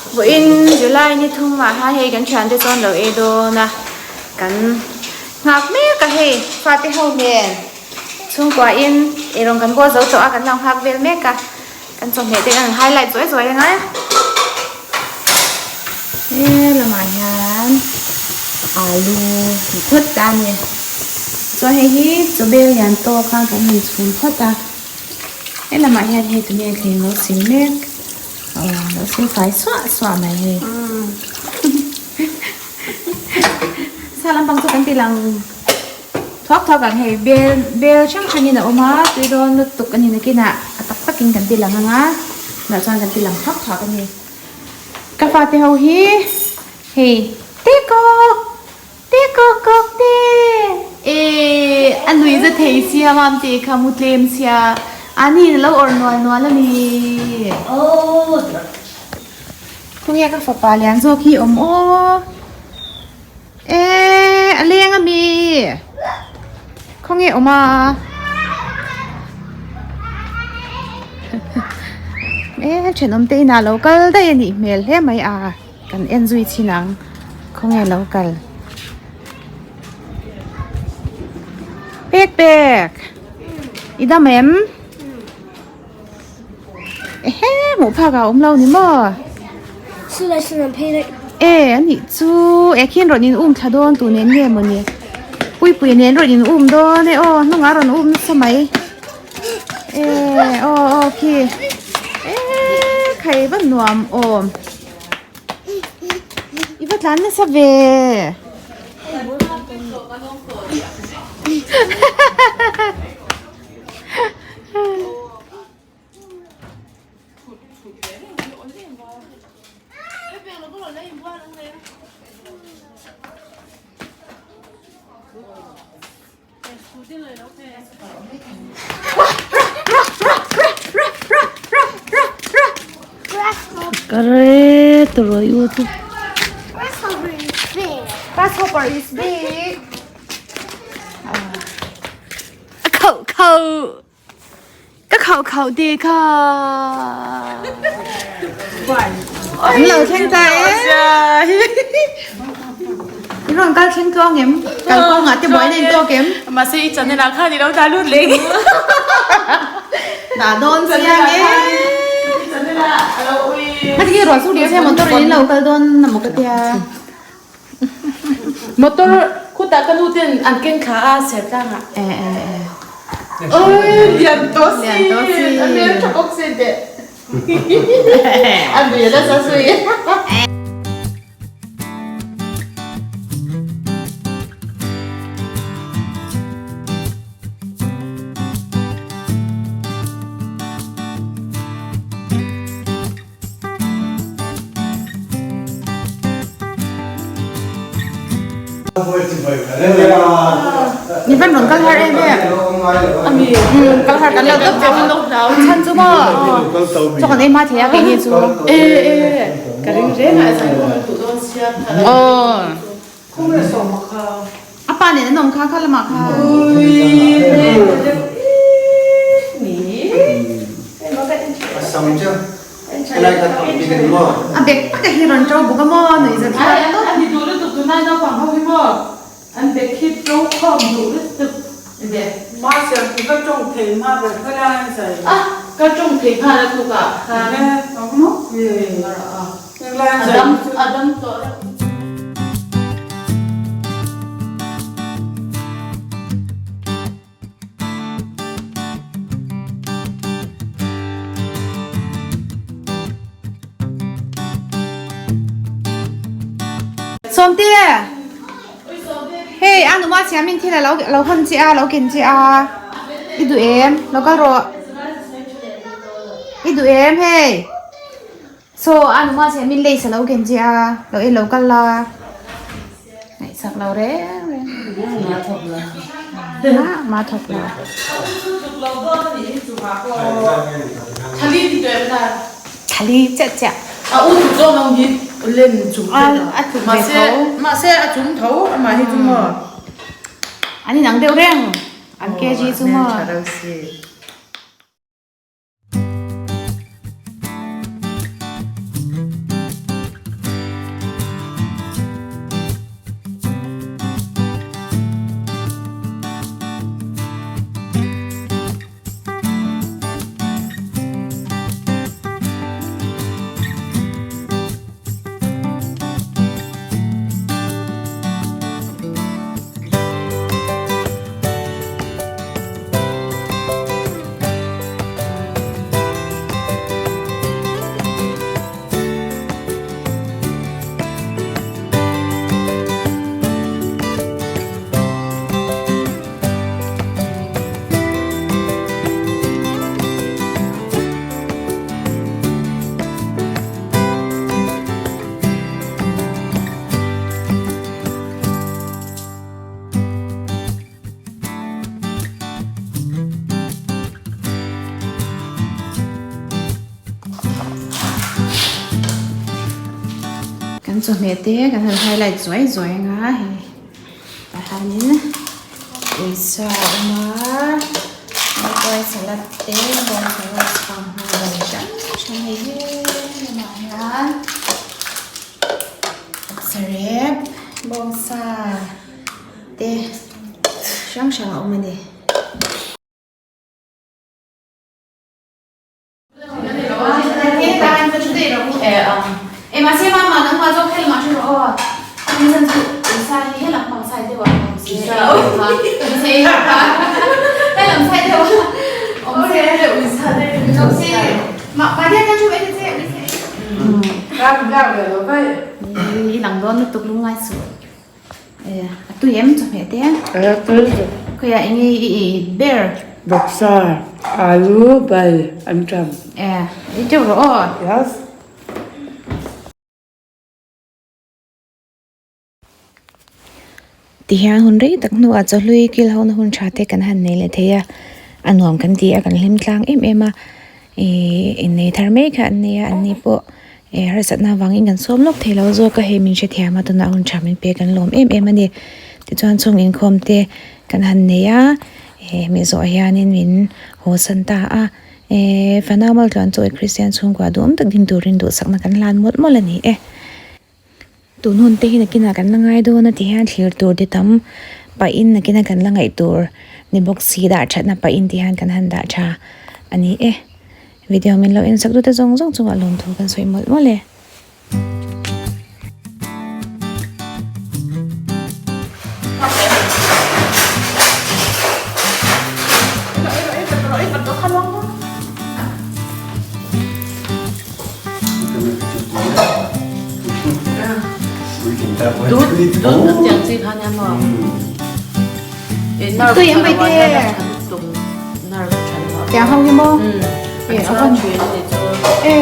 Vawiin July ni thum ah khan hei kan thiante chuan lo ei dawn a kan nghak mek a hei fate ho nen chhungkua in eirawng kan bawl zo tawh a kan lo nghak vel mek a kan chawhmeh te kan highlight zuai zuai ang a he lamah hian alu ni phawt ta a ni chuan hei hi chawbel lian tawk khan kan han chhum phawt a he lamah hian hei tunge thleng lo sil mek. Aw lo sil fai suah suah mai hei. Sa lampang chu kan ti lang thuak thuak ang hei bel bel hrang hrangin a awm a tui dawn lutuk a ni nakinah a tak takin kan ti lang ang a tunah chuan kan ti lang thuak thuak a ni. Ka fate ho hi hei tekawk tekawk kawk te eh a nui za thei sia mam te kha mu tlem sia a ni in a lo awrh nual nual a ni. Khawnge ka fapa lian zawk hi awm aw eh a leng a mi khawnge awm a eh thenawm te inah lo kal daih a nih hmel hle mai a. Kan en zui chin ang khawnge lo kal pek pek i dam em ehe hmuh phak ah awm lo ni maw e a nih chu e khian rawn in um thla dawn tur nen nge mawni puipui nen rawn in um dawn e aw hnungah rawn um nasa mai. E aw aw khi e khai va nuam awm i va tlan nasa ve Kare turaw u chu. Grasshopper is big. A khauh khauh. Ka khauh khauh te kha. An lo thleng ta e. I rawn kal thleng tluang em? Kal kawngah te buaina in tawk em? Mahse i channel ah khan i lo dah lut leh nge. Dah dawn chiang e. Heti hi ruah chu leh se motor in lo kal dawn a maw ka tia. Motor khutah ka nu ten an keng thla a sertlang ah. Eh eh eh. Oi lian tawh si. Lian tawh si. A hmel tha bawk si teh. A nui nasa zui. Ni van rawn kal har em em kal har kan lo deuh deuh chhan chu maw chaw kan ei hma thei a kei nge chu aw a pa nen an awm kha kha lamah kha A bek tak a hi rawn to bawk a maw nuih zat hlak tawp. An duh lutuk tunlai naupang ho hi maw an bek hi to khawm duh lutuk de. Ma siam chu ka tawng thei hma ber kha lai an sawi. A ka tawng thei nghal a tuk ah khan. A dam tawh reuh. Sawmte hei a numa siamin thil a lo lo hawn che a lo ken che a i duh em lo kal rawh i duh em hei saw a numa siamin lace a lo ken che a lo e lo kal la. Ngaihsak lo reng reng. Ma thawk lo. Thali chiah chiah. A u tluk zawk nang hi len chung A a tluk ve tho. Mahse a chung tho amah hi chu maw. An inang deuh reng. An kg chu maw. Kan chawhmeh te kan han highlight zuai zuai anga hei tah hianin uisa a awm a mawtuai salad te bawngsa rice fanghma vel hrang hrang hei he lamah hian sarep bawngsa te hrang hrang a awm a ni. A tui em chawhmeh te? A tui lutuk. Khawiah eng nge i ei ber? Vawksa, alu, bal an tam. E, ei teuh rawh aw. Yes. Tihian hun rei tak hnuah chawhlui kil ho na hun tha te kan han nei leh thei a, a nuam kan ti a kan hlim tlang em em a, ihh innei thar mai kha an nei a an ni pawh. Eh harsatna avangin kan sawm lawk thei lo zawk a hei min hrethiam a tunah hun tha min pek an lawm em em a ni tichuan chhung inkhawm te kan han nei a eh mi zawh hianin min haw san ta a eh fanau maltluan chu Kristian chhungkua duhawm tak ding turin duhsakna kan hlan mawlh mawlh a ni e tun hun te hi nakinah kan la ngai dawn a ti hian thlir tur ti tam pahin nakina kan la ngaih tur ni bawk si dah thatna pahin ti hian kan han dah tha a ni e. Video min lo en sak dute zawng zawng chungah lawmthu kan sawi mawlh mawlh e. Tui em vậy te. Tiang ho hi maw? E a van. E.